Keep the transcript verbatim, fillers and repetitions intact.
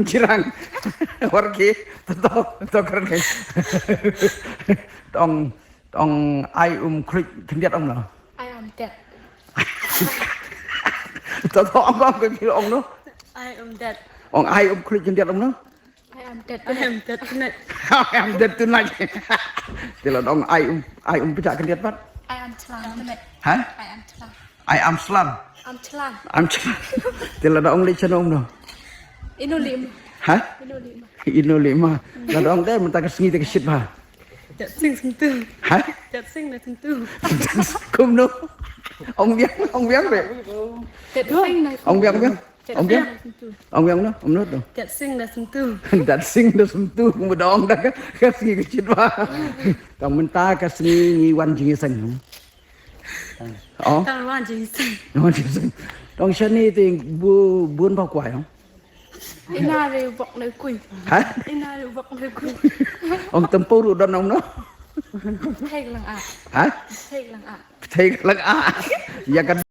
Jirang. War ki. To to to kren. Tong tong ai um khluit khyndiat ong no. I am dead. To to ong ong ki ong no. I am dead. Ong ai um khluit khyndiat ong no. I am dead. I am dead tonight. I am dead tonight. Te la ong ai um ai um pynjah khyndiat pat. I am chlang tonight. Ha? I am chlang. I am slam. I'm chlang. I'm slam. Te la ong leh sha no ong no. Ino lim. Ha? Ino lim. Ino leh ma. La ong te mynta ka sngi te ka shit bha. Dead sing sing tu. Ha? Dead sing na sing tu. Kumno. Ong biang ong biang be. Dead sing na. Ong biang biang. Ong biang. Sing tu. Ong biang no. Ong no to. Dead sing na sing tu. Dat sing da sum tu kumba dong da ka ka sngi ka shit bha. Tang mynta ka sngi ngi wan jingïaseng. Oh. Tang wan jing sing. Wan jingïaseng. Tong shane te bu bun ba kwai ong. Ina re bok na kui. Ha? Ina re bok na kui. Ong tempo ru don ong no. Thei lang a. Ha? Thei lang a. Thei lang a. Ya ka